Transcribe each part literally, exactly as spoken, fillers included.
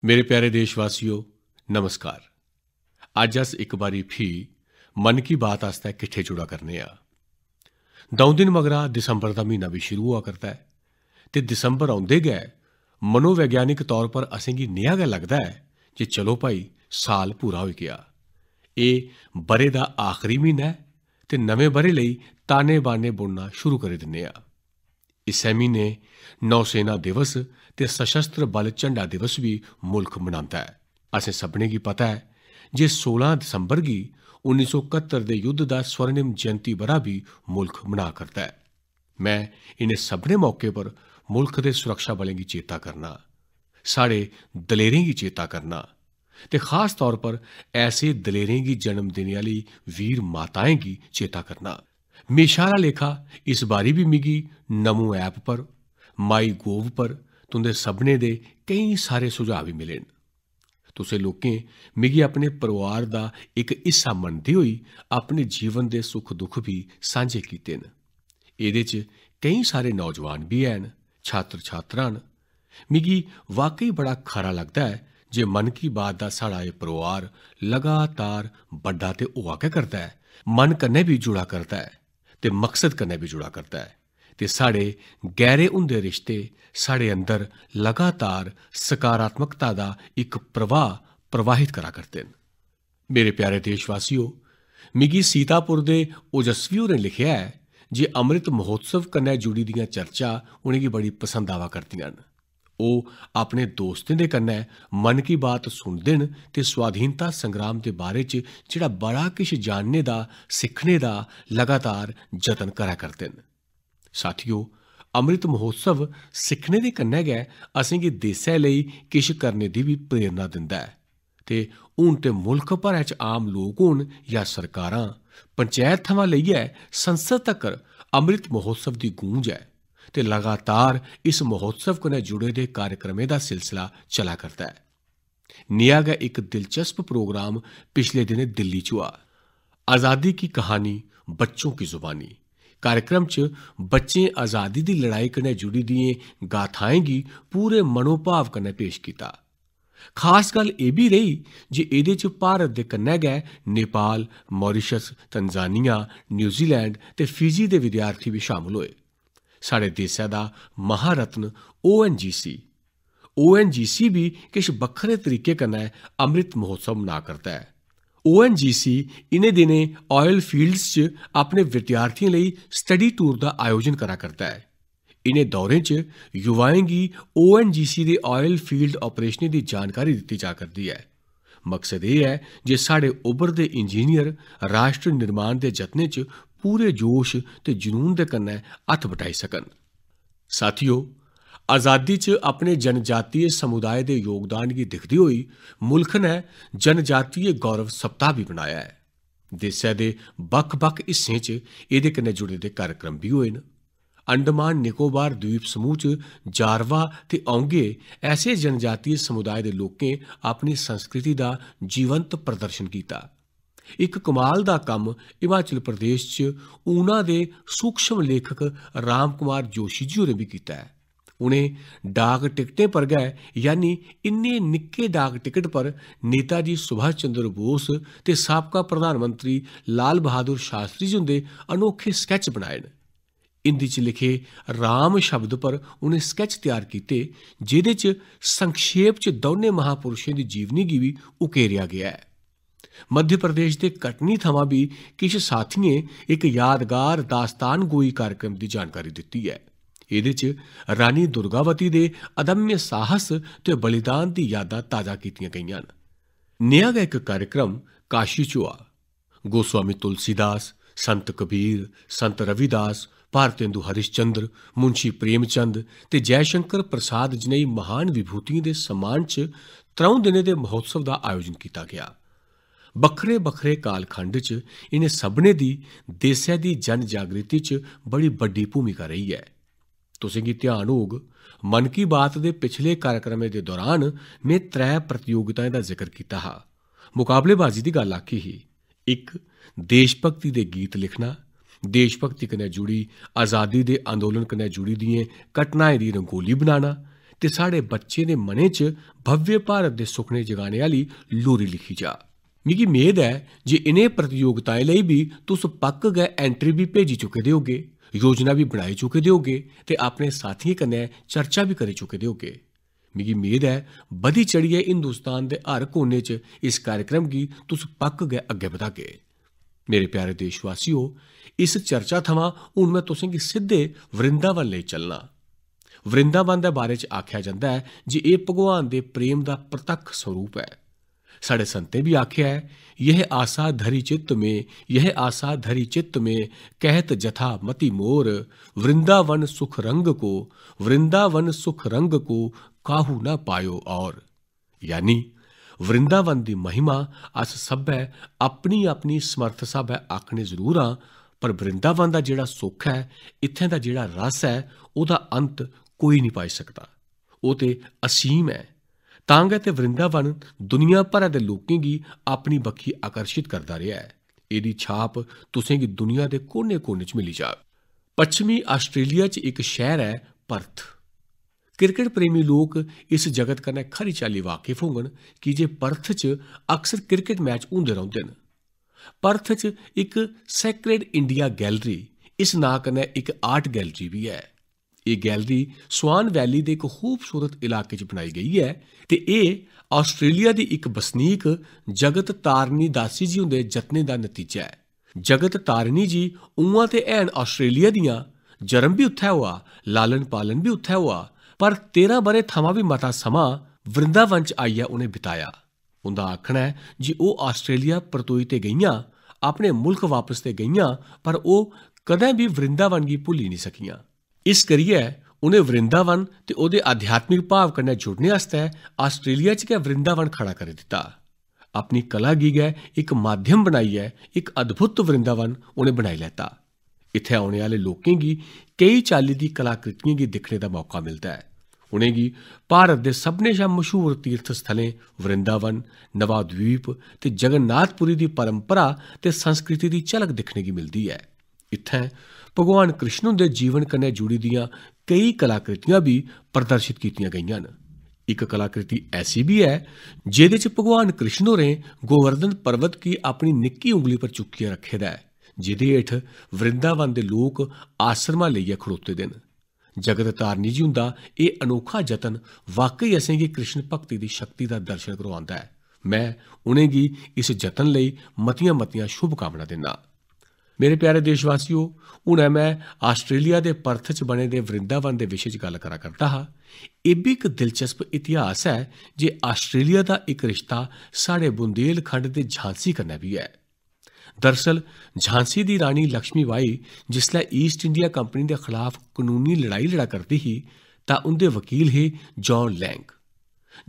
मेरे प्यारे देशवासियो, नमस्कार। अज्ज अस इक बारी फ्ही मन की बात आस्तै किट्ठे जुड़ा करने आं। द'ऊं दिन मगरा दिसंबर दा म्हीना बी शुरू होआ करदा ऐ ते दिसंबर औंदे गै मनोवैज्ञानिक तौर पर असेंगी नेहा गै लगदा ऐ जे चलो भाई, साल पूरा होई गेआ। एह् ब'रे दा आखरी म्हीना ऐ ते नमें ब'रे लेई ताने-बाने बुनना शुरू करी दिन्ने आं। इस्सै म्हीने नौसेना दिवस ते सशस्त्र बल झंडा दिवस बी मुल्ख मनांदा ऐ। असें सभनें गी पता ऐ जे सोलां दिसंबर गी उन्नी सौ कत्तर दे युद्ध दा स्वर्णिम जयंती ब'रा बी मुल्ख मना करदा ऐ। में इ'नें सभनें मौके पर मुल्ख दे सुरक्षा बलें गी चेता करना, साढ़े दलेरें गी चेता करना ते खास तौर पर ऐसे दलेरें गी जन्म देने आह्ली वीर माताएं गी चेता करना। म्हेशां आह्ला लेखा इस बारी बी मिगी नमो ऐप पर, माई गोव पर तुं'दे सभनें दे केईं सारे सुझाऽ बी मिले न। तुसें लोकें मिगी अपने परोआर दा इक हिस्सा मनदे होई अपने जीवन दे सुख-दुख बी सांझे कीते न। एह्दे च केईं सारे नौजवान बी हैन, छात्र-छात्रा न। मिगी वाकई बड़ा खरा लगदा ऐ जे मन की बात दा साढ़ा एह् परोआर लगातार बड्डा ते होआ गै करदा ऐ, मन कन्नै बी जुड़ा करदा ऐ ते मकसद कन्नै बी जुड़ा करदा ऐ ते साढ़े गैह्रे होंदे रिश्ते साढ़े अंदर लगातार सकारात्मकता दा इक प्रवाह प्रवाहित करा करदे न। मेरे प्यारे देशवासियो, मिगी सीतापुर दे ओजस्वी होरें लिखेआ ऐ जे अमृत महोत्सव कन्नै जुड़ी दियां चर्चा उ'नेंगी बड़ी पसंद आवा करदियां न। ओह् अपने दोस्तें दे कन्नै मन की बात सुनदे न ते स्वाधीनता संग्राम दे बारे च जेह्ड़ा बड़ा किश जानने दा, सिक्खने दा लगातार जतन करा करदे न। साथियो, अमृत महोत्सव सिक्खने दे कन्नै गै असेंगी देसै लेई किश करने दी बी प्रेरणा दिंदा ऐ। ते हून ते मुल्ख भरै च आम लोक होन जां सरकारां, पंचैत थमां लेइयै संसद तगर अमृत महोत्सव दी गूंज ऐ ते लगातार इस महोत्सव कन्नै जुड़े दे कार्यक्रमें दा सिलसिला चला करदा ऐ। नेहा गै इक दिलचस्प प्रोग्राम पिछले दिनें दिल्ली च होआ। आजादी की कहानी बच्चों की जुबानी कार्यक्रम च बच्चें आजादी दी लड़ाई कन्नै जुड़ी दियें गाथाएं गी पूरे मनोभाव कन्नै पेश कीता। खास गल्ल एह् बी रेही जे एह्दे च भारत दे कन्नै गै नेपाल, मॉरीशस, तंजानिया, न्यूजीलैंड ते फिजी दे विद्यार्थी बी शामल होए। साढ़े देसै दा महारत्न ओएनजीसी, ओएनजीसी बी किश बक्खरे तरीके कन्नै अमृत महोत्सव मना करदा ऐ। ओएनजीसी इ'नें दिनें oil fields च अपने विद्यार्थियें लेई study tour दा आयोजन करा करदा ऐ। इ'नें दौरें च युवाएं गी ओएनजीसी दे oil field operationें दी जानकारी दित्ती जा करदी ऐ। मकसद एह् ऐ जे साढ़े उभरदे इंजीनियर राष्ट्र निर्माण दे जतनें च पूरे जोश ते जुनून दे कन्नै हत्थ बटाई सकन। साथियो, आजादी च अपने जनजातीय समुदाय दे योगदान गी दिखदे होई मुल्ख ने जनजातीय गौरव सप्ताह बी बनाया ऐ। देसै दे बक्ख-बक्ख हिस्सें च एह्दे कन्नै जुड़े दे कार्यक्रम बी होए न। अंडमान निकोबार द्वीप समूह च जारवा ते औंगे ऐसे जनजातीय समुदाय दे लोकें अपनी संस्कृति दा जीवंत प्रदर्शन कीता। इक कमाल दा कम्म हिमाचल प्रदेश च ऊना दे सूक्ष्म लेखक राम कुमार जोशी जी होरें बी कीता ऐ। उ'नें डाक टिकटें पर गै, यानी इन्ने निक्के डाक टिकट पर नेताजी सुभाष चंद्र बोस ते साबका प्रधानमंत्री लाल बहादुर शास्त्री जी हुंदे अनोखे sketch बनाए न। हिंदी च लिखे राम शब्द पर उ'नें sketch त्यार कीते, जेह्दे च संक्षेप च दौनें महापुरुशें दी जीवनी गी बी उकेरेआ गेआ ऐ। मध्य प्रदेश दे कटनी थमां बी किश साथियें इक यादगार दास्तान गोई कार्यक्रम दी जानकारी दित्ती ऐ। एह्दे च रानी दुर्गावती दे अदम्य साहस ते बलिदान दी यादां ताजा कीतियां गेइयां न। नेहा गै इक कार्यक्रम काशी च होआ। गोस्वामी तुलसीदास, संत कबीर, संत रविदास, भारतेंदु हरिश्चंद्र, मुंशी प्रेमचंद ते जयशंकर प्रसाद जनेही महान विभूतियें दे सम्मान च त्र'ऊं दिनें दे महोत्सव दा आयोजन कीता गेआ। बक्खरे-बक्खरे कालखंड च इ'नें सभनें दी देसै दी जन जागृति च बड़ी बड्डी भूमिका रेही ऐ। तुसेंगी ध्यान होग, मन की बात दे पिछले कार्यक्रमें दे दौरान में त्रै प्रतियोगिताएं दा जिक्र कीता हा। मुकाबलेबाजी दी गल्ल आखी ही। इक, देशभक्ति दे गीत लिखना, देशभक्ति कन्नै जुड़ी आजादी दे आंदोलन कन्नै जुड़ी दियें घटनाएं दी रंगोली बनाना ते साढ़े बच्चें दे मनें च भव्य भारत दे सुखने जगाने आह्ली लोरी लिखी जा। मिगी मेद ऐ जे इ'नें प्रतियोगिताएं लेई बी तुस पक्क गै entry बी भेजी चुके दे होगे, योजना बी बनाई चुके दे होगे ते अपने साथियें कन्नै चर्चा बी करी चुके दे होगे। मिगी मेद ऐ, बधी चढ़ियै हिंदुस्तान दे हर कोने च इस कार्यक्रम गी तुस पक्क गै अग्गें बधागे। मेरे प्यारे देशवासियो, इस चर्चा थमां हून में तुसेंगी सिद्धे वृंदावन लेई चलना। वृंदावन दे बारे च आखेआ जंदा ऐ जे एह् भगवान दे प्रेम दा प्रतक्ख स्वरूप ऐ। साढ़े संतें बी आखेआ ऐ, "यह आसा धरी चित्त में, यह आसा धरी चित्त में, कहत जथा मति मोर, वृंदावन सुख रंग को, वृंदावन सुख रंग को, काहू ना पायो और।" यानी वृंदावन दी महिमा अस सब्भै अपनी-अपनी समर्थ स्हाबै आखने जरूर आं, पर वृंदावन दा जेह्ड़ा सुख ऐ, इत्थें दा जेह्ड़ा रस ऐ, ओह्दा अंत कोई निं पाई सकदा। ओह् ते असीम ऐ। तां गै ते वृंदावन दुनिया भरै दे लोकें गी अपनी बक्खी आकर्शित करदा रेहा ऐ। एह्दी छाप तुसेंगी दुनिया दे कोने-कोने च मिली जाग। पच्छमी आस्ट्रेलिया च इक शैह्र ऐ पर्थ। क्रिकेट प्रेमी लोक इस जगत कन्नै खरी चाल्ली वाकिफ होङन, की जे पर्थ च अक्सर क्रिकेट मैच होंदे रौंह्दे न। पर्थ च इक Sacred India Gallery इस नांऽ कन्नै इक art gallery बी ऐ। एह् gallery स्वान वैली दे इक खूबसूरत इलाके च बनाई गेई ऐ ते एह् आस्ट्रेलिया दी इक बसनीक जगत तारिणी दासी जी हुंदे जतनें दा नतीजा ऐ। जगत तारिणी जी उ'आं ते हैन आस्ट्रेलिया दियां, जन्म बी उत्थै होआ, लालन पालन बी उत्थै होआ, पर तेरां ब'रें थमां बी मता समां वृंदावन च आइयै उ'नें बिताया। उं'दा आखना ऐ जे ओह् आस्ट्रेलिया परतोई ते गेइयां, अपने मुल्ख वापस ते गेइयां, पर ओह् कदें बी वृंदावन गी भुल्ली निं सकियां। इस करियै उ'नें वृंदावन ते ओह्दे आध्यात्मिक भाव कन्नै जुड़ने आस्तै आस्ट्रेलिया च गै वृंदावन खड़ा करी दित्ता। अपनी कला गी गै इक माध्यम बनाइयै इक अद्भुत वृंदावन उ'नें बनाई लैता। इत्थै औने आह्ले लोकें गी केई चाल्ली दी कलाकृतियें गी दिक्खने दा मौका मिलदा ऐ। उ'नेंगी भारत दे सभनें शा मशहूर तीर्थ स्थलें वृंदावन, नवाद्वीप ते जगन्नाथपुरी दी परंपरा ते संस्कृति दी झलक दिक्खने गी मिलदी ऐ। इत्थें भगवान कृष्ण हुंदे जीवन कन्नै जुड़ी दियां केई कलाकृतियां बी प्रदर्शित कीतियां गेइयां न। इक कलाकृति ऐसी बी ऐ जेह्दे च भगवान कृष्ण होरें गोवर्धन पर्वत गी अपनी निक्की उंगली पर चुक्कियै रक्खे दा ऐ, जेह्दे हेठ वृंदावन दे लोक आसरमा लेइयै खड़ोते दे न। जगत तारणी जी हुंदा एह् अनोखा जतन वाकई असेंगी कृष्ण भक्ति दी शक्ति दा दर्शन करोआंदा ऐ। में उ'नेंगी इस जतन लेई मतियां-मतियां शुभकामनां दिन्ना। मेरे प्यारे देशवासियो, हुनै में आस्ट्रेलिया दे पर्थ च बने दे वृंदावन दे विशे च गल्ल करा करदा हा। एह् बी इक दिलचस्प इतिहास ऐ जे आस्ट्रेलिया दा इक रिश्ता साढ़े बुंदेलखंड दे झांसी कन्नै बी ऐ। दरअसल, झांसी दी रानी लक्ष्मी बाई जिसलै ईस्ट इंडिया कंपनी दे खलाफ कनूनी लड़ाई लड़ा करदी ही, तां उं'दे वकील हे जॉन लैंग।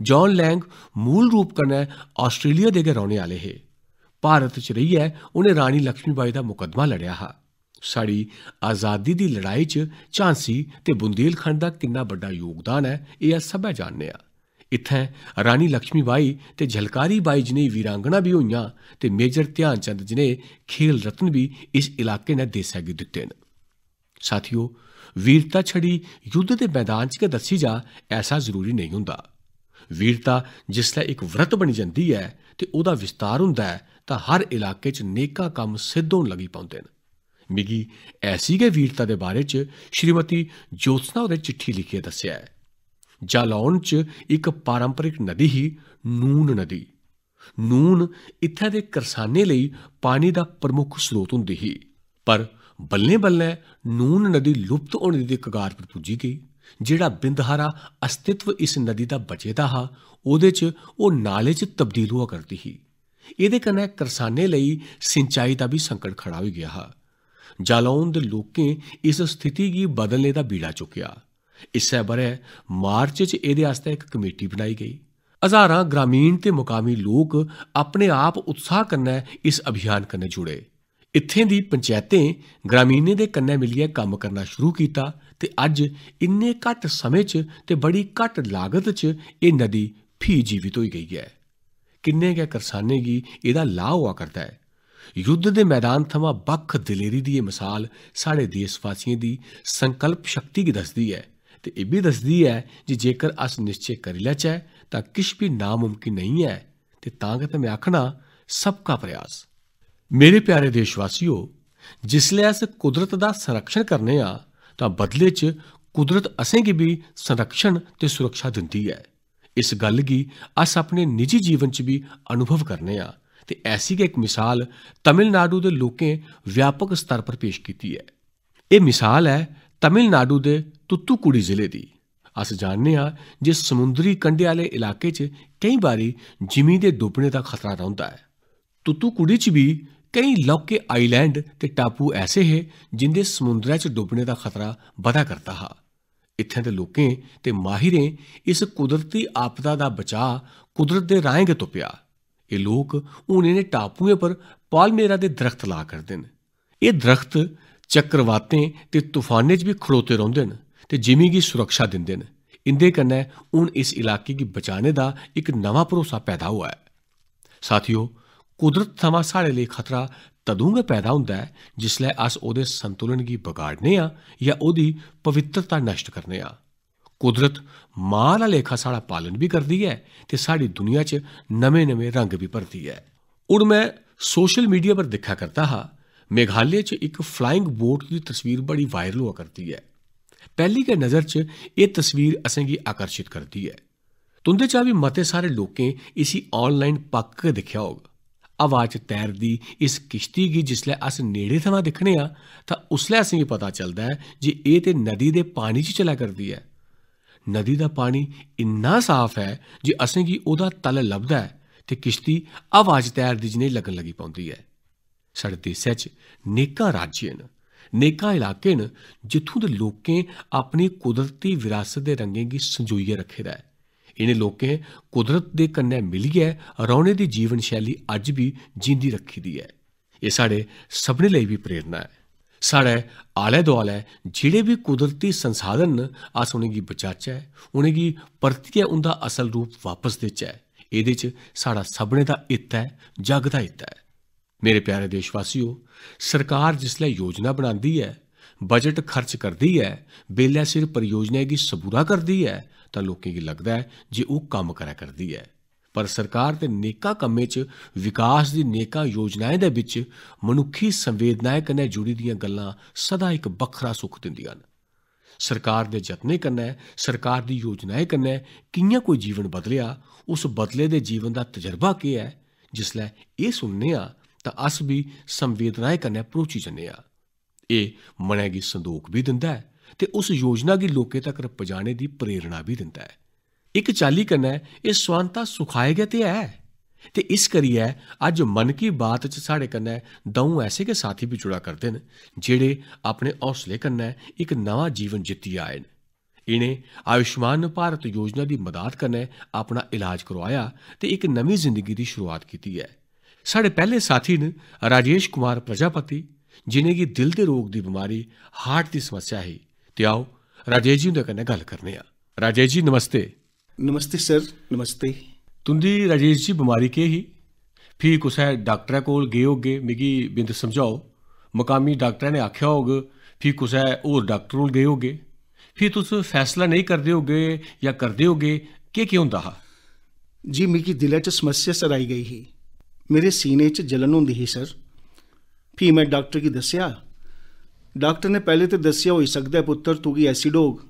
जॉन लैंग मूल रूप कन्नै आस्ट्रेलिया दे गै रौह्ने आह्ले हे। भारत च रेहियै उ'नें रानी लक्ष्मी बाई दा मुकदमा लड़ेआ हा। साढ़ी आजादी दी लड़ाई च झांसी ते बुंदेलखंड दा किन्ना बड्डा योगदान ऐ, एह् अस सब्भै जानने आं। इत्थें रानी लक्ष्मी बाई ते झलकारी बाई जनेही वीरांगना बी होइयां ते मेजर ध्यानचंद जनेह् खेल रत्न बी इस इलाके ने देसै गी दित्ते न। साथियो, वीरता छड़ी युद्ध दे मैदान च गै दस्सी जा, ऐसा जरूरी नेईं होंदा। वीरता जिसलै इक व्रत बनी जंदी ऐ ते ओह्दा विस्तार होंदा ऐ, तां हर इलाके च नेकां कम्म सिद्ध होन लगी पौंदे न। मिगी ऐसी गै वीरता दे बारे च श्रीमती ज्योत्सना होरें चिट्ठी लिखियै दस्सेआ ऐ। जालौन च इक पारंपरिक नदी ही, नून नदी। नून इत्थै दे करसानें लेई पानी दा प्रमुख स्रोत होंदी ही, पर बल्लें-बल्लें नून नदी लुप्त होने दी कगार पर पुज्जी गेई। जेह्ड़ा बिंद हारा अस्तित्व इस नदी दा बचे दा हा, ओह्दे च ओह् नाले च तब्दील होआ करदी ही। एह्दे कन्नै करसानें लेई सिंचाई दा बी संकट खड़ा होई गेआ हा। जालौन दे लोकें इस स्थिति गी बदलने दा बीड़ा चुक्केआ। इस्सै ब'रै मार्च च एह्दे आस्तै इक कमेटी बनाई गेई। हजारां ग्रामीण ते मकामी लोक अपने आप उत्साह कन्नै इस अभियान कन्नै जुड़े। इत्थें दी पंचैतें ग्रामीणें दे कन्नै मिलियै कम्म करना शुरू कीता ते अज्ज इन्ने घट्ट समें च ते बड़ी घट्ट लागत च एह् नदी फ्ही जीवित होई गेई ऐ। किन्ने गै करसानें गी एह्दा लाह् होआ करदा ऐ। युद्ध दे मैदान थमां बक्ख दलेरी दी एह् मसाल साढ़े देशवासियें दी संकल्प शक्ति गी दसदी ऐ ते एह् बी दसदी ऐ जे जेकर अस निश्चय करी लैचै तां किश बी नामुमकिन नेईं ऐ। ते तां गै ते में आखना, सबका प्रयास। मेरे प्यारे देशवासियो, जिसलै अस कुदरत दा संरक्षण करने आं तां बदले च कुदरत असेंगी बी संरक्षण ते सुरक्षा दिंदी ऐ। इस गल्ल गी अस अपने निजी जीवन च बी अनुभव करने आं ते ऐसी गै इक मिसाल तमिलनाडु दे लोकें व्यापक स्तर पर पेश कीती ऐ। एह् मिसाल ऐ तमिलनाडु दे तुतुकुड़ी जिले दी। अस जानने आं जे समुंदरी कंढे आह्ले इलाके च केईं बारी जिमीं दे डुब्बने दा खतरा रौंह्दा ऐ। तुतुकुड़ी च बी केईं लौह्के आइलैंड ते टापू ऐसे हे जिं'दे समुंदरै च डुब्बने दा खतरा बधा करदा हा। इत्थें दे लोकें ते माहिरें इस कुदरती आपदा दा बचाऽ कुदरत दे राहें गै तुप्पेआ। एह् लोक हून इ'नें टापुएं पर पालमेरा दे दरख्त ला करदे न। एह् दरख्त चक्रवातें ते तूफानें च बी खड़ोते रौंह्दे न ते जिमीं गी सुरक्षा दिंदे न। इं'दे कन्नै हून इस इलाके गी बचाने दा इक नमां भरोसा पैदा होआ ऐ। साथियो, कुदरत थमां साढ़े लेई खतरा तदूं गै पैदा होंदा ऐ जिसलै अस ओह्दे संतुलन गी बगाड़ने आं जां ओह्दी पवित्रता नष्ट करने आं। कुदरत मां आह्ला लेखा साढ़ा पालन बी करदी ऐ ते साढ़ी दुनिया च नमें-नमें रंग बी भरदी ऐ। हून में सोशल मीडिया पर दिक्खा करदा हा, मेघालय च इक फ्लाइंग बोट दी तस्वीर बड़ी वायरल होआ करदी ऐ। पैह्ली गै नज़र च एह् तस्वीर असेंगी आकर्शित करदी ऐ। तुं'दे चा बी मते सारे लोकें इसी ऑनलाइन पक्क गै दिक्खेआ होग। हवा च तैरदी इस किश्ती गी जिसलै अस नेड़े थमां दिक्खने आं तां उसलै असेंगी पता चलदा ऐ जे एह् ते नदी दे पानी च चला करदी ऐ। नदी दा पानी इन्ना साफ ऐ जे असेंगी ओह्दा तल लभदा ऐ ते किश्ती हवा च तैरदी जनेही लग्गन लगी पौंदी ऐ। साढ़े देसै च नेकां राज्य न, नेकां इलाके न जित्थूं दे लोकें अपनी कुदरती विरासत दे रंगें गी संजोइयै रक्खे दा ऐ। इ'नें लोकें कुदरत दे कन्नै मिलियै रौह्ने दी जीवन शैली अज्ज बी जींदी रक्खी दी ऐ। एह् साढ़े सभनें लेई बी प्रेरणा ऐ। साढ़े आलै-दुआलै जेह्ड़े बी कुदरती संसाधन न, अस उ'नेंगी बचाचै, उ'नेंगी परतियै उं'दा असल रूप वापस देचै। एह्दे च साढ़ा सभनें दा हित ऐ, जग दा हित ऐ। मेरे प्यारे देशवासियो, सरकार जिसलै योजना बनांदी ऐ, बजट खर्च करदी ऐ, बेल्लै सिर परियोजनाएं गी सबूरा करदी ऐ, तां लोकें गी लगदा ऐ जे ओह् कम्म करै करदी ऐ। पर सरकार दे नेकां कम्में च, विकास दी नेकां योजनाएं दे बिच मनुक्खी संवेदनाएं कन्नै जुड़ी दियां गल्लां सदा इक बक्खरा सुख दिंदियां न। सरकार दे जतनें कन्नै, सरकार दी योजनाएं कन्नै कि'यां कोई जीवन बदलेआ, उस बदले दे जीवन दा तजर्बा केह् ऐ, जिसलै एह् सुनने आं तां अस बी संवेदनाएं कन्नै भरोची जन्ने आं। एह् मनै गी संदोख बी दिंदा ऐ ते उस योजना गी लोकें तगर पजाने दी प्रेरणा बी दिंदा ऐ। इक चाल्ली कन्नै एह् स्वांता सुखाए गै ते ऐ। ते इस करियै अज्ज मन की बात च साढ़े कन्नै द'ऊं ऐसे गै साथी बी जुड़ा करदे न, जेह्ड़े अपने हौसले कन्नै इक नमां जीवन जित्तियै आए न। इ'नें आयुष्मान भारत योजना दी मदाद कन्नै अपना इलाज करोआया ते इक नमीं जिंदगी दी शुरुआत कीती ऐ। साढ़े पैह्ले साथी न राजेश कुमार प्रजापति, जि'नेंगी दिल दे रोग दी बमारी, हार्ट दी समस्या ही। ते आओ, राजेश जी हुंदे कन्नै गल्ल करने आं। राजेश जी, नमस्ते। नमस्ते सर, नमस्ते। तुं'दी, राजेश जी, बमारी केह् ही? फ्ही कुसै डाक्टरै कोल गे होगे, मिगी बिंद समझाओ। मकामी डाक्टरै ने आखेआ होग, फ्ही कुसै होर डाक्टर कोल गे होगे। फ्ही तुस फैसला नेईं करदे होगे जां करदे होगे, केह्-केह् होंदा हा? जी, मिगी दिलै च समस्या सर आई गेई ही। मेरे सीने च जलन होंदी ही सर। फ्ही में डाक्टर गी दस्सेआ। डाक्टर ने पैह्लें ते दस्सेआ, "होई सकदा ऐ पुत्तर, तुगी एसिड होग।"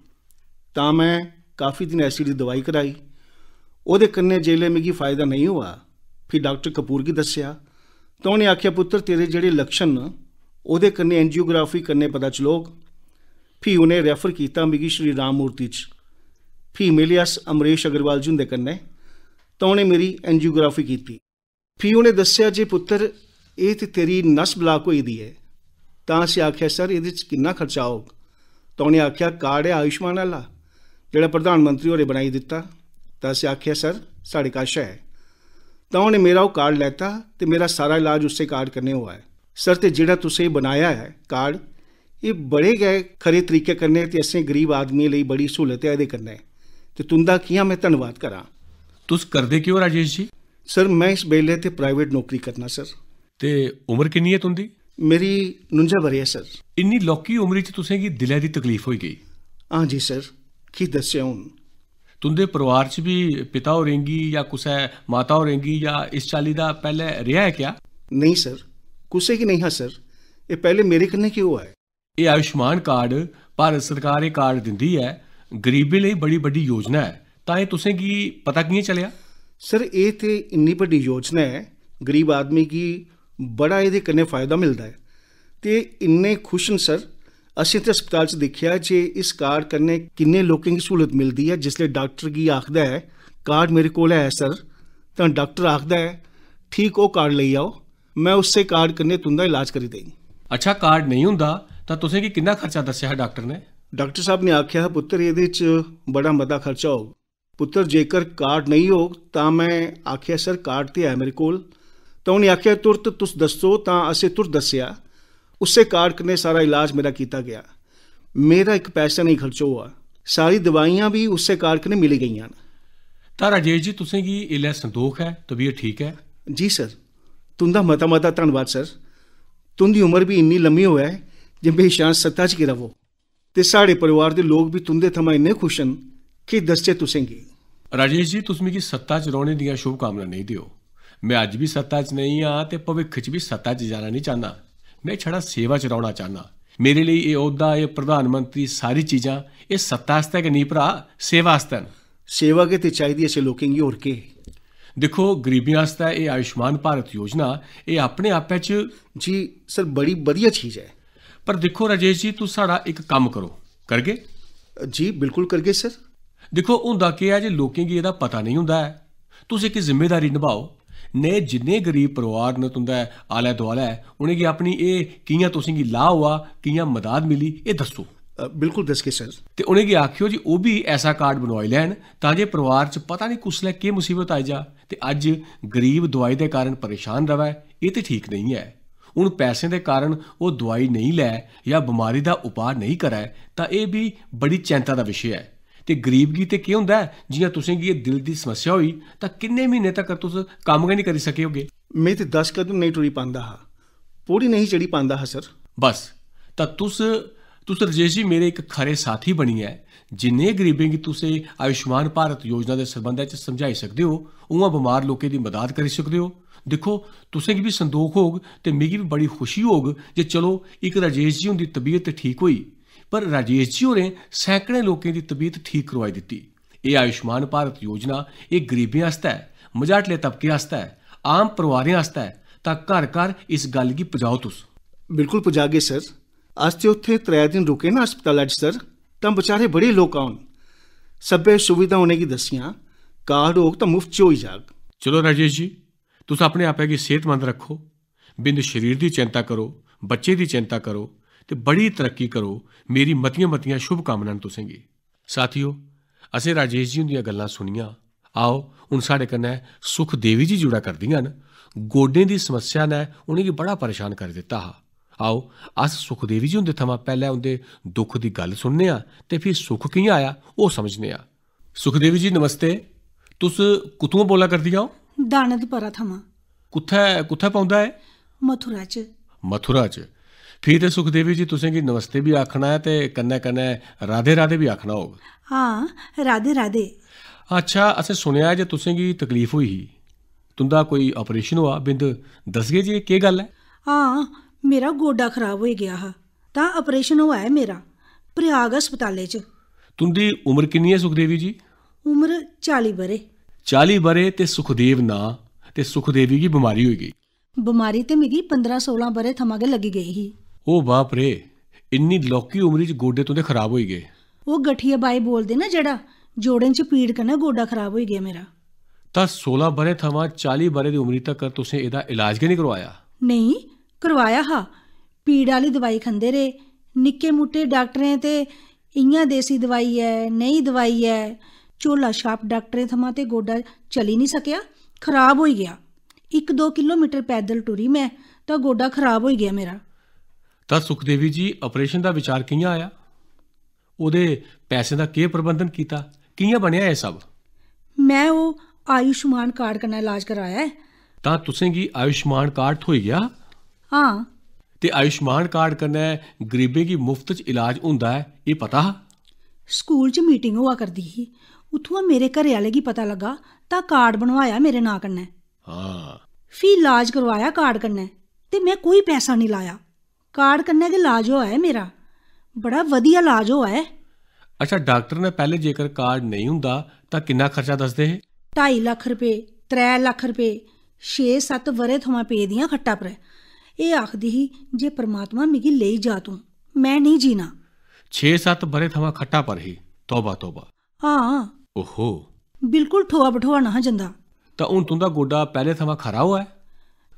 तां में काफी दिन एसिड दी दवाई कराई। ओह्दे कन्नै जेल्लै मिगी फायदा नेईं होआ, फ्ही डाक्टर कपूर गी दस्सेआ। तां उ'नें आखेआ, "पुत्तर, तेरे जेह्ड़े लक्षण न, ओह्दे कन्नै एंजियोग्राफी कन्नै पता चलोग।" फ्ही उ'नें रेफर कीता मिगी श्री राम मूर्ति च। फ्ही मिले अस अमरीश अग्रवाल जी हुंदे कन्नै, तां उ'नें मेरी एंजियोग्राफी कीती। फ्ही उ'नें दस्सेआ जे, "पुत्तर, एह् ते तेरी नस ब्लाक होई दी ऐ।" तां असें आखेआ, "सर, एह्दे च किन्ना खर्चा औग?" तां उ'नें आखेआ, "कार्ड ऐ आयुष्मान आह्ला, जेह्ड़ा प्रधानमंत्री होरें बनाई दित्ता।" तां असें आखेआ, "सर, साढ़े कश ऐ।" तां उ'नें मेरा ओह् कार्ड लैता ते मेरा सारा इलाज उस्सै कार्ड कन्नै होआ ऐ। सर, ते जेह्ड़ा तुसें बनाया ऐ कार्ड, एह् बड़े गै खरे तरीके कन्नै ते असें गरीब आदमियें लेई बड़ी स्हूलत ऐ एह्दे कन्नै। ते तुं'दा कि'यां में धन्नवाद करां? तुस करदे केह् ओ, राजेश जी? सर, में इस बेल्लै ते प्राइवेट नौकरी करना, सर। ते उम्र किन्नी ऐ तुं'दी? मेरी नुंजा ब'रे ऐ, सर। इन्नी लौह्की उम्री च तुसें गी दिलै दी तकलीफ होई गेई? हां जी, सर। की दस्सेआ हून। तुं'दे परोआर च बी पिता होरें गी जां कुसै माता होरें गी जां इस चाल्ली दा पैह्लें रेहा ऐ क्या? नेईं सर, कुसै गी नेईं हा सर। एह् पैह्लें मेरे कन्नै केह् होआ ऐ? एह् आयुष्मान कार्ड, भारत सरकार एह् कार्ड दिंदी ऐ, गरीबें लेई बड़ी बड्डी योजना ऐ, तां एह् तुसें गी पता कि'यां चलेआ? सर, एह् ते इन्नी बड्डी योजना ऐ, गरीब आदमी गी बड़ा एह्दे कन्नै फायदा मिलदा ऐ। ते इन्ने खुश न सर, असें ते अस्पताल च दिक्खेआ जे इस कार्ड कन्नै किन्ने लोकें गी स्हूलत मिलदी ऐ। जिसलै डाक्टर गी आखदा ऐ, "कार्ड मेरे कोल ऐ सर," तां डाक्टर आखदा ऐ, "ठीक, ओह् कार्ड लेई आओ, में उस्सै कार्ड कन्नै तुं'दा इलाज करी देङ।" अच्छा, कार्ड नेईं होंदा तां तुसें गी किन्ना खर्चा दस्सेआ हा डाक्टर ने? डाक्टर साह्ब ने आखेआ हा, "पुत्तर, एह्दे च बड़ा मता खर्चा होग।" पुत्तर, जेकर कार्ड नेईं होग तां, में आखेआ, "सर, कार्ड ते ऐ मेरे कोल।" तां उ'नें आखेआ, "तुरत तुस दस्सो।" तां असें तुरत दस्सेआ। उस्सै कार्ड कन्नै सारा इलाज मेरा कीता गेआ। मेरा इक पैसा नेईं खर्च होआ। सारी दवाइयां बी उस्सै कार्ड कन्नै मिली गेइयां न। तां राजेश जी, तुसें गी इसलै संदोख ऐ, तबीयत ठीक ऐ? जी सर, तुं'दा मता मता धन्नवाद सर। तुं'दी उम्र बी इन्नी लम्मी होऐ जे म्हेशां सत्ता च गै र'वो। ते साढ़े परिवार दे लोक बी तुं'दे थमां इन्ने खुश न, केह् दसचै तुसें गी। राजेश जी, तुस मिगी सत्ता च रौह्ने दियां शुभकामनां नेईं देओ। में अज्ज बी सत्ता च नेईं आं ते भविक्ख च बी सत्ता च जाना नेईं चाह्न्नां। में छड़ा सेवा च रौह्ना चाह्न्नां। मेरे लेई एह् औह्दा, एह् प्रधानमंत्री, सारी चीजां, एह् सत्ता आस्तै गै नेईं भ्राऽ, सेवा आस्तै न। सेवा गै ते चाहिदी असें लोकें गी, होर केह्? दिक्खो, गरीबें आस्तै एह् आयुष्मान भारत योजना, एह् अपने आपै च जी सर, बड़ी बधिया चीज ऐ। पर दिक्खो राजेश जी, तुस साढ़ा इक कम्म करो, करगे? जी, बिल्कुल करगे सर। दिक्खो, होंदा केह् ऐ जे लोकें गी एह्दा पता नेईं होंदा ऐ। तुस इक जिम्मेदारी नभाओ। नेह् जिन्ने गरीब परोआर न तुं'दे आलै-दुआलै, उ'नेंगी अपनी एह् कि'यां तुसेंगी लाह् होआ, कि'यां मदाद मिली, एह् दस्सो। अ, बिल्कुल दसगे सर। ते उ'नेंगी आखेओ जे ओह् बी ऐसा कार्ड बनोआई लैन, तां जे परोआर च पता नेईं कुसलै केह् मुसीबत आई जा। ते अज्ज गरीब दोआई दे कारण परेशान र'वै, एह् ते ठीक नेईं ऐ। हून पैसें दे कारण ओह् दोआई नेईं लै जां बमारी दा उपाऽ नेईं करै, तां एह् बी बड़ी चैंता दा विशे ऐ। ते गरीब गी ते केह् होंदा ऐ, जि'यां तुसें गी एह् दिल दी समस्या होई, तां किन्ने म्हीने तक्कर तुस कम्म गै नेईं करी सके होगे? में ते दस कदम नेईं टुरी पांदा हा, पौड़ी नेईं चढ़ी पांदा हा सर। बस, तां तुस, तुस राजेश जी, मेरे इक खरे साथी बनियै जिन्ने गरीबें गी तुस एह् आयुष्मान भारत योजना दे सरबंधै च समझाई सकदे ओ, उ'आं बमार लोकें दी मदाद करी सकदे ओ। दिक्खो, तुसें गी बी संदोख होग ते मिगी बी बड़ी खुशी होग जे चलो, इक राजेश जी हुंदी तबीयत ते ठीक होई, पर राजेश जी होरें सैकड़ें लोकें दी तबीयत ठीक करोआई दित्ती। एह् आयुष्मान भारत योजना, एह् गरीबें आस्तै ऐ, मझाटले तबके आस्तै ऐ, आम परोआरें आस्तै ऐ, तां घर-घर इस गल्ल गी पजाओ तुस। बिल्कुल पजागे सर। अस ते उत्थें त्रै दिन रुके ना अस्पतालै च सर, तां बेचारे बड़े लोक औन। सब्भै सुविधां उ'नेंगी दस्सियां, कार्ड होग तां मुफ्त च होई जाग। चलो राजेश जी, तुस अपने आपै गी सेह्तमंद रक्खो, बिंद शरीर दी चिंता करो, बच्चे दी चिंता करो ते बड़ी तरक्की करो। मेरी मतियां-मतियां शुभकामनां न तुसेंगी। साथियो, असें राजेश जी हुंदियां गल्लां सुनियां। आओ, हुन साढ़े कन्नै सुख देवी जी जुड़ा करदियां न। गोडें दी समस्या नै उ'नेंगी बड़ा परेशान करी दित्ता हा। आओ, अस सुख देवी जी हुंदे थमां पैह्लें उं'दे दुख दी गल्ल सुनने आं ते फ्ही सुख कि'यां आया, ओह् समझने आं। सुखदेवी जी, नमस्ते। तुस कुत्थुआं बोला करदियां ओ? दानदपरा थमां। कुत्थै, कुत्थै पौंदा ऐ? मथुरा च। मथुरा च। फ्ही ते सुखदेवी जी, तुसें गी नमस्ते बी आखना ऐ ते कन्नै-कन्नै राधे-राधे बी आखना होग। हां, राधे-राधे। अच्छा, असें सुनेआ ऐ जे तुसें गी तकलीफ होई ही। तुं'दा कोई operation होआ, बिंद दसगे जे केह् गल्ल ऐ? हां, मेरा गोडा खराब होई गेआ हा। तां operation होआ ऐ मेरा प्रयाग अस्पतालै च। तुं'दी उम्र किन्नी ऐ सुखदेवी जी? उम्र चाली ब'रे। चाली ब'रे ते सुखदेव नांऽ, ते सुखदेवी गी बमारी होई गेई। बमारी ते मिगी पंदरां सोलां ब'रे थमां गै लग्गी गेई ही। ओ बाप रे, इन्नी लौह्की उमरी च गोडे तुं'दे खराब होई गे। ओह् गठिया बाई बोलदे ना जेह्ड़ा, जोड़ें च पीड़ कन्नै गोडा खराब होई गेआ मेरा। तां सोलां ब'रें थमां चाली ब'रें दी उमरी तगर तुसें एह्दा इलाज गै निं करोआया? नेईं, करोआया हा। पीड़ आह्ली दवाई खंदे रेह्। निक्के मुट्टे डाक्टरें ते इ'यां देसी दवाई ऐ, नेही दवाई ऐ। झोला छाप डाक्टरें थमां ते गोडा चली निं सकेआ, खराब होई गेआ। इक दो किलोमीटर पैदल टुरी में, तां गोडा खराब होई गेआ मेरा। तां सुखदेवी जी, operation दा विचार कि'यां आया? ओह्दे पैसें दा केह् प्रबंधन कीता? कि'यां बनेआ एह् सब? में ओह् आयुष्मान कार्ड कन्नै इलाज कराया ऐ। तां तुसें गी आयुष्मान कार्ड थ्होई गेआ? हां। ते आयुष्मान कार्ड कन्नै गरीबें गी मुफ्त च इलाज होंदा ऐ, एह् पता हा? स्कूल च मीटिंग होआ करदी ही, उत्थुआं मेरे घरै आह्ले गी पता लग्गा तां कार्ड बनवाया मेरे नांऽ कन्नै। हां। फ्ही इलाज करवाया कार्ड कन्नै ते में कोई पैसा निं लाया। कार्ड कन्नै गै इलाज होआ ऐ मेरा। बड़ा बधिया इलाज होआ ऐ। अच्छा, डाक्टर ने पैह्लें जेकर कार्ड नेईं होंदा तां किन्ना खर्चा दसदे हे? ढाई लक्ख रपेऽ, त्रै लक्ख रपेऽ, छे सत्त ब'रे थमां पेदियां खट्टा पर। एह् आखदी ही जे परमात्मा मिगी लेई जा तूं, में नेईं जीना। छे सत्त ब'रे थमां खट्टा पर ही। तौबा, तौबा। हां। ओहो। बिल्कुल ठोआ बठोआ नहा जंदा। तां हून तुं'दा गोडा पैह्ले थमां खरा होआ ऐ?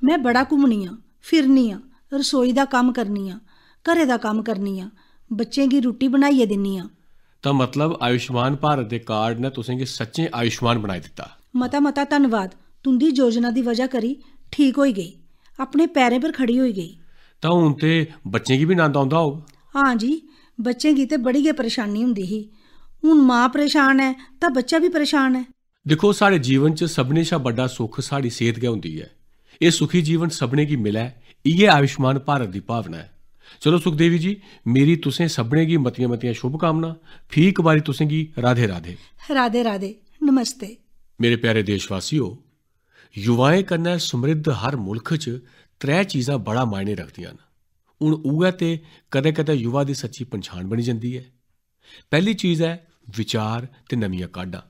में बड़ा घुम्मनी आं, फिरनी आं, रसोई दा कम्म करनी आं, घरै दा कम्म करनी आं, बच्चें गी रुट्टी बनाइयै दिन्नी आं। तां मतलब आयुष्मान भारत दे कार्ड ने तुसेंगी सच्चें आयुष्मान बनाई दित्ता। मता मता धन्नवाद, तुं'दी योजना दी वजह करी ठीक होई गेई, अपने पैरें पर खड़ी होई गेई। तां हून ते बच्चें गी बी नंद औंदा होग? हां जी, बच्चें गी ते बड़ी गै परेशानी होंदी ही। हून मां परेशान ऐ तां बच्चा बी परेशान ऐ। दिक्खो, साढ़े जीवन च सभनें शा बड्डा सुख साढ़ी सेह्त गै होंदी ऐ। एह् सुखी जीवन सभनें गी मिलै, इ'यै आयुष्मान भारत दी भावना ऐ। चलो सुखदेवी जी, मेरी तुसें सभनें गी मतियां-मतियां शुभकामनां। फ्ही इक बारी तुसें गी राधे-राधे। राधे-राधे, नमस्ते। मेरे प्यारे देशवासियो, युवाएं कन्नै समृद्ध हर मुल्ख च त्रै चीजां बड़ा मायने रखदियां न। हून उ'ऐ ते कदें-कदें युवा दी सच्ची पंछान बनी जंदी ऐ। पैह्ली चीज ऐ विचार ते नमियां काढां।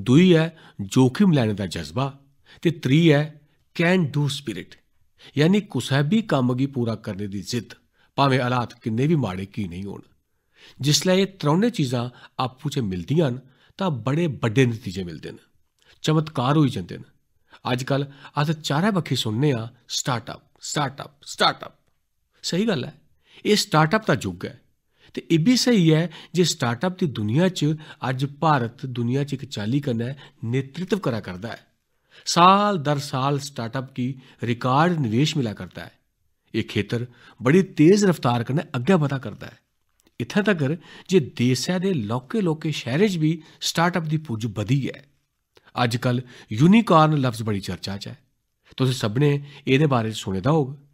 दूई ऐ जोखिम लैने दा जज्बा। ते त्री ऐ can do spirit, यानी कुसै बी कम्म गी पूरा करने दी जिद्द, भामें हालात किन्ने बी माड़े की नेईं होन। जिसलै एह् त्रौनें चीजां आपूं च मिलदियां न, तां बड़े बड्डे नतीजे मिलदे न, चमत्कार होई जंदे न। अजकल अस चारै बक्खी सुनने आं, स्टार्टअप, स्टार्टअप, स्टार्टअप। स्हेई गल्ल ऐ, एह् स्टार्टअप दा युग ऐ। ते एह् बी स्हेई ऐ जे स्टार्टअप दी दुनिया च अज्ज भारत दुनिया च इक चाल्ली कन्नै नेतृत्व करा करदा ऐ। साल दर साल स्टार्टअप गी रिकार्ड निवेश मिला करदा ऐ। एह् खेतर बड़ी तेज रफ्तार कन्नै अग्गै बधा करदा ऐ। इत्थें तगर जे देसै दे लौह्के-लौह्के शैह्रें च बी स्टार्टअप दी पुज्ज बधी ऐ। अज्जकल यूनिकॉर्न लफ्ज बड़ी चर्चा च ऐ। तुसें सभनें एह्दे बारे च सुने दा होग।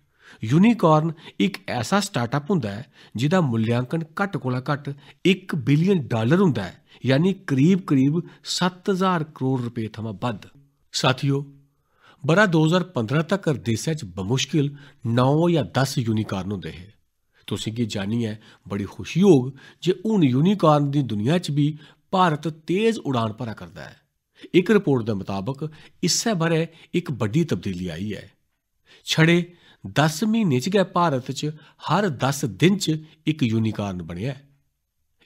यूनिकॉर्न इक ऐसा स्टार्टअप होंदा ऐ जिदा मूल्यांकन घट्ट कोला घट्ट इक बिलियन डालर होंदा ऐ, यानी करीब-करीब सत्त ज्हार करोड़ रपेऽ थमां बद्ध। साथियो, ब'रा दो ज्हार पंदरां तगर देसै च बमुश्किल नौ जां दस यूनिकॉर्न होंदे हे। तुसेंगी जानियै बड़ी खुशी होग जे हून यूनिकॉर्न दी दुनिया च बी भारत तेज उड़ान भरा करदा ऐ। इक रिपोर्ट दे मताबक इस्सै ब'रै इक बड्डी तब्दीली आई ऐ। छड़े दस म्हीनें च गै भारत च हर दस दिन च इक यूनिकॉर्न बनेआ ऐ।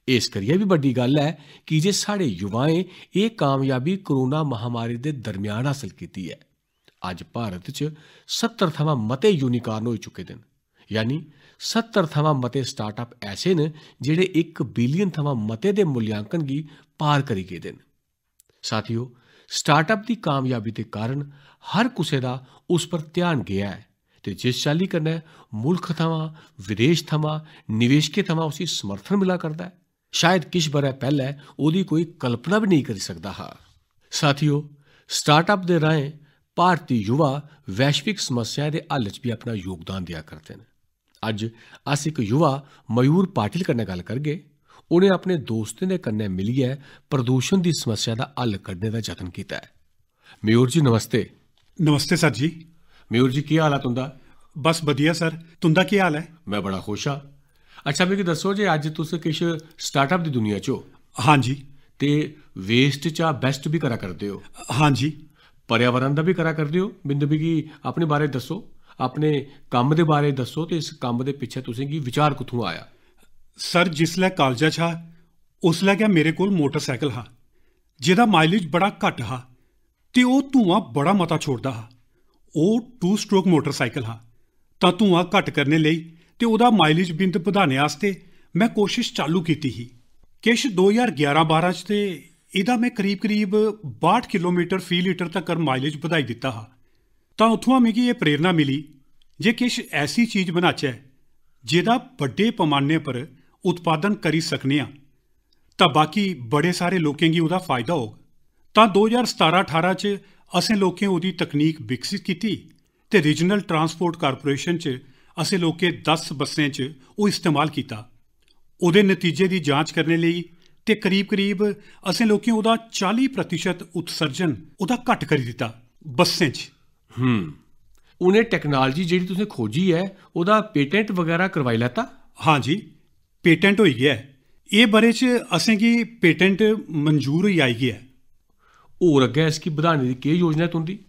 एह् इस करियै बी बड्डी गल्ल ऐ की जे साढ़े युवाएं एह् कामयाबी कोरोना महामारी दे दरम्यान हासल कीती ऐ। अज्ज भारत च सत्तर थमां मते यूनिकॉर्न होई चुके दे न, यानी सत्तर थमां मते स्टार्टअप ऐसे न जेह्ड़े इक बिलियन थमां मते दे मूल्यांकन गी पार करी गेदे न। साथियो, स्टार्टअप दी कामयाबी दे कारण हर कुसै दा उस पर ध्यान गेआ ऐ ते जिस चाल्ली कन्नै मुल्ख थमां, विदेश थमां, निवेशकें थमां उसी समर्थन मिला करदा ऐ, शायद किश ब'रै पैह्लै ओह्दी कोई कल्पना बी नेईं करी सकदा हा। साथियो, स्टार्टअप दे राहें भारती युवा वैश्विक समस्याएं दे हल च बी अपना योगदान देआ करदे न। अज्ज अस इक युवा मयूर पाटिल कन्नै गल्ल करगे। उ'नें अपने दोस्तें दे कन्नै मिलियै प्रदूषण दी समस्या दा हल कड्ढने दा जतन कीता ऐ। मयूर जी, नमस्ते। नमस्ते सर जी। मयूर जी, केह् हाल ऐ तुं'दा? बस बधिया सर, तुं'दा केह् हाल ऐ? में बड़ा खुश आं। अच्छा, मिगी दस्सो जे अज्ज तुस किश स्टार्टअप दी दुनिया च ओ। हां जी। ते वेस्ट चा बेस्ट बी करा करदे ओ। हां जी। पर्यावरण दा बी करा करदे ओ। बिंदु, मिगी अपने बारे दस्सो, अपने कम्म दे बारे दस्सो ते इस कम्म दे पिच्छे तुसेंगी विचार कुत्थुआं आया? सर, जिसलै कालजा च हा, उसलै गै मेरे कोल मोटरसाइकल हा, जेह्दा माइलेज बड़ा घट्ट हा ते ओह् धुआं बड़ा मता छोड़दा हा। ओह् टू स्ट्रोक मोटरसाइकल हा, तां धुआं घट्ट करने लेई ते ओह्दा माइलेज बिंद बधाने आस्तै में कोशश चालू कीती ही। किश दो ज्हार ग्यारां बारां च ते एह्दा में करीब-करीब बाह्ठ किलोमीटर फी लीटर तगर माइलेज बधाई दित्ता हा। तां उत्थुआं मिगी एह् प्रेरणा मिली जे किश ऐसी चीज बनाचै जेह्दा बड्डे पैमाने पर उत्पादन करी सकने आं, तां बाकी बड़े सारे लोकें गी ओह्दा फायदा होग। तां दो ज्हार सतारां ठारां च असें लोकें ओह्दी तकनीक विकसित कीती ते रीजनल ट्रांसपोर्ट कारपोरेशन च असें लोकें दस बस्सें च ओह् इस्तेमाल कीता। ओह्दे नतीजे दी जांच करने लेई ते करीब-करीब असें लोकें ओह्दा चाली प्रतिशत उत्सर्जन ओह्दा घट्ट करी दित्ता बस्सें च। हम्म। उ'नें टैक्नोलाजी जेह्ड़ी तुसें खोजी ऐ, ओह्दा पेटेंट बगैरा करवाई लैता? हां जी, पेटेंट होई गेआ ऐ। एह् ब'रे च असेंगी पेटेंट मंजूर होई आई गेआ ऐ। होर अग्गें इसगी बधाने दी केह् योजना ऐ तुं'दी?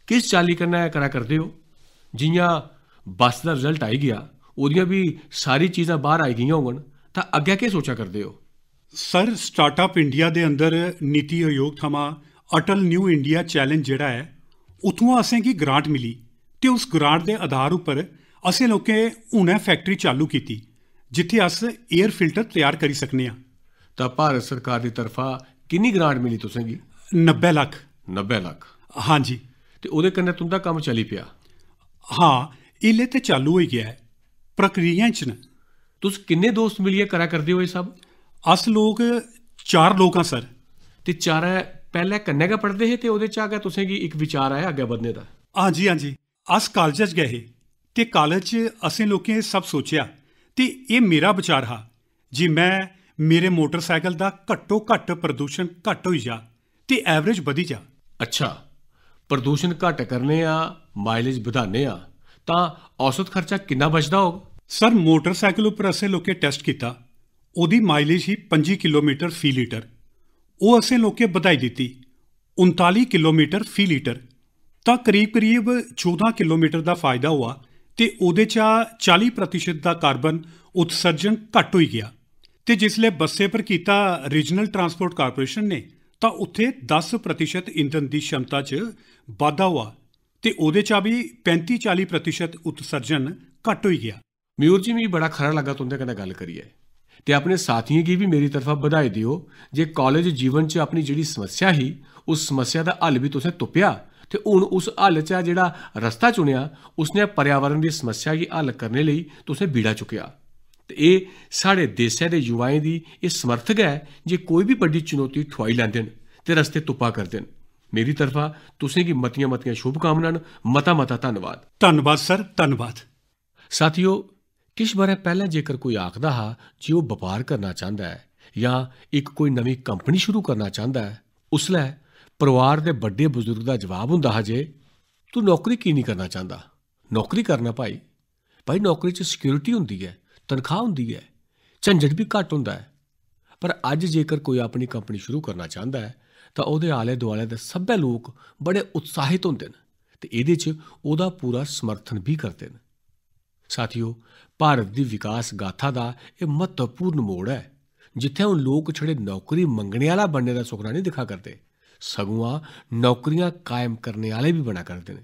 किस चाल्ली कन्नै करा करदे ओ? जि'यां बस दा रिजल्ट आई गेआ, ओह्दियां बी सारी चीजां बाह्र आई गेइयां होङन, तां अग्गें केह् सोचा करदे ओ? सर, स्टार्टअप इंडिया दे अंदर नीति आयोग थमां अटल न्यू इंडिया चैलेंज जेह्ड़ा ऐ, उत्थुआं असेंगी ग्रांट मिली ते उस ग्रांट दे आधार उप्पर असें लोकें हुनै फैक्टरी चालू कीती, जित्थै अस एयर फिल्टर त्यार करी सकने आं। तां भारत सरकार दी तरफा किन्नी ग्रांट मिली तुसेंगी? नब्बै लक्ख। नब्बै लक्ख। हां जी। ते ओह्दे कन्नै तुं'दा कम्म चली पेआ? हां, एल्लै ते चालू होई गेआ ऐ, प्रक्रिया च न। तुस किन्ने दोस्त मिलियै करा करदे ओ एह् सब? अस लोक चार लोक आं, सर। ते चारै पैह्लें कन्नै गै पढ़दे हे ते ओह्दे चा गै तुसेंगी इक विचार आया अग्गें बधने दा? हां जी, हां जी। अस कालज च गै हे ते कालज च असें लोकें एह् सब सोचेआ ते एह् मेरा विचार हा जे में, मेरे मोटरसाइकल दा घट्टो घट्ट प्रदूशन घट्ट होई जा ते एवरेज बधी जा। अच्छा, प्रदूशन घट्ट करने आं, माइलेज बधाने आं, तां औसत खर्चा किन्ना बचदा होग? सर, मोटरसाइकल उप्पर असें लोकें टैस्ट कीता, ओह्दी माइलेज ही पंजी किलोमीटर फी लीटर। ओह् असें लोकें बधाई दित्ती उनताली किलोमीटर फी लीटर, तां करीब-करीब चौदां किलोमीटर दा फायदा होआ ते ओह्दे चा चाली प्रतिशत दा कार्बन उत्सर्जन घट्ट होई गेआ। ते जिसलै बस्सै पर कीता रीजनल ट्रांसपोर्ट कारपोरेशन ने, तां उत्थै दस प्रतिशत इंधन दी क्षमता च बाद्धा होआ ते ओह्दे चा बी पैंती चाली प्रतिशत उत्सर्जन घट्ट होई गेआ। मयूर जी, मिगी बड़ा खरा लग्गा तुं'दे कन्नै गल्ल करियै। ते अपने साथियें गी बी मेरी तरफा बधाई देओ जे कालेज जीवन च अपनी जेह्ड़ी समस्या ही, उस समस्या दा हल बी तुसें तुप्पेआ ते हून उस हल चा जेह्ड़ा रस्ता चुनेआ, उसने पर्यावरण दी समस्या गी हल करने लेई तुसें बीड़ा चुक्केआ। ते एह् साढ़े देसै दे युवाएं दी एह् समर्थ गै ऐ जे कोई बी बड्डी चुनौती ठुआई लैंदे न ते रस्ते तुप्पा करदे न। मेरी तरफा तुसें गी मतियां-मतियां शुभकामनां न। मता-मता धन्नवाद। धन्नवाद सर, धन्नवाद। साथियो, किश ब'रै पैह्लें जेकर कोई आखदा हा जे ओह् बपार करना चांह्दा ऐ जां इक कोई नमीं कंपनी शुरू करना चांह्दा ऐ, उसलै परोआर दे बड्डे बजुर्ग दा जवाब होंदा हा जे, "तूं नौकरी की निं करना चांह्दा? नौकरी करना भाई। भाई, नौकरी च सिक्योरिटी होंदी ऐ, तनखाह् होंदी ऐ, झंझट बी घट्ट होंदा ऐ।" पर अज्ज जेकर कोई अपनी कंपनी शुरू करना चांह्दा ऐ, तां ओह्दे आले-दुआले दे सब्भै लोक बड़े उत्साहित होंदे न ते एह्दे च ओह्दा पूरा समर्थन बी करदे न। साथियो, भारत दी विकास गाथा दा एह् म्हत्तवपूर्ण मोड़ ऐ, जित्थै हून लोक छड़े नौकरी मंगने आह्ला बनने दा सुखना नेईं दिक्खा करदे, सगुआं नौकरियां कायम करने आह्ले बी बना करदे न।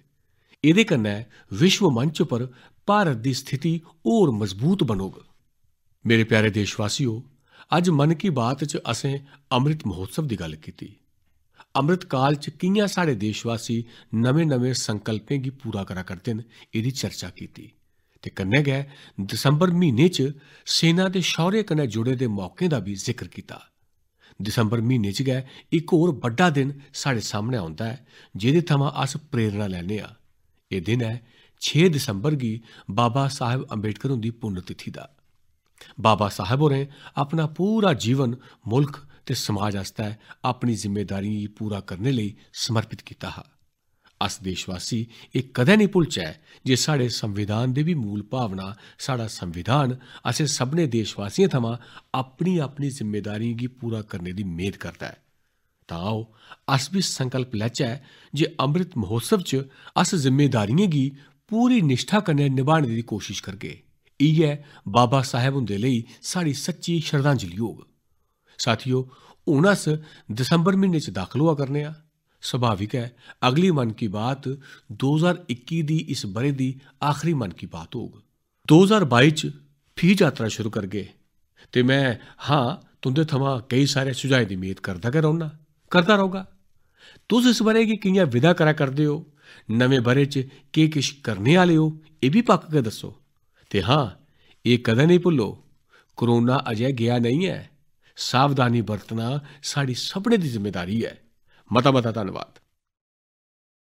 एह्दे कन्नै विश्व मंच पर भारत दी स्थिति होर मजबूत बनोग। मेरे प्यारे देशवासियो, अज्ज मन की बात च असें अमृत महोत्सव दी गल्ल कीती। अमृत काल च कि'यां साढ़े देशवासी नमें-नमें संकल्पें गी पूरा करा करदे न, एह्दी चर्चा कीती। ते कन्नै गै दिसंबर म्हीने च सेना दे शौर्य कन्नै जुड़े दे मौकें दा बी जिक्र कीता। दिसंबर म्हीने च गै इक होर बड्डा दिन साढ़े सामनै औंदा ऐ, जेह्दे थमां अस प्रेरणा लैन्ने आं। एह् दिन ऐ छे दिसंबर गी बाबा साहब अम्बेडकर हुंदी पुण्यतिथि दा। बाबा साहब होरें अपना पूरा जीवन मुल्ख ते समाज आस्तै अपनी जिम्मेदारियें गी पूरा करने लेई समर्पित कीता हा। अस देशवासी एह् कदें नेईं भुलचै जे साढ़े संविधान दी बी मूल भावना, साढ़ा संविधान असें सभनें देशवासियें थमां अपनी-अपनी जिम्मेदारियें गी पूरा करने दी मेद करदा ऐ। तां आओ, अस बी संकल्प लैचै जे अमृत महोत्सव च अस जिम्मेदारियें गी पूरी निश्ठा कन्नै नभाने दी कोशश करगे। इ'यै बाबा साहब हुंदे लेई साढ़ी सच्ची श्रद्धांजलि होग। साथियो, हून अस दिसंबर म्हीने च दाखल होआ करने आं। स्वाभाविक ऐ, अगली मन की बात दो ज्हार इक्की दी इस ब'रे दी आखरी मन की बात होग। दो ज्हार बाई च फ्ही यात्रा शुरू करगे ते में, हां, तुं'दे थमां केई सारे सुझाएं दी मेद करदा गै रौह्न्ना, करदा रौह्गा। तुस इस ब'रे गी कि'यां विदा करा करदे ओ, नमें ब'रे च केह् किश करने आह्ले ओ, एह् बी पक्क गै दस्सो। ते हां, एह् कदें नेईं भुल्लो, कोरोना अजें गेआ नेईं ऐ। सावधानी बरतना साढ़ी सभनें दी जिम्मेदारी ऐ। मता-मता धन्नवाद।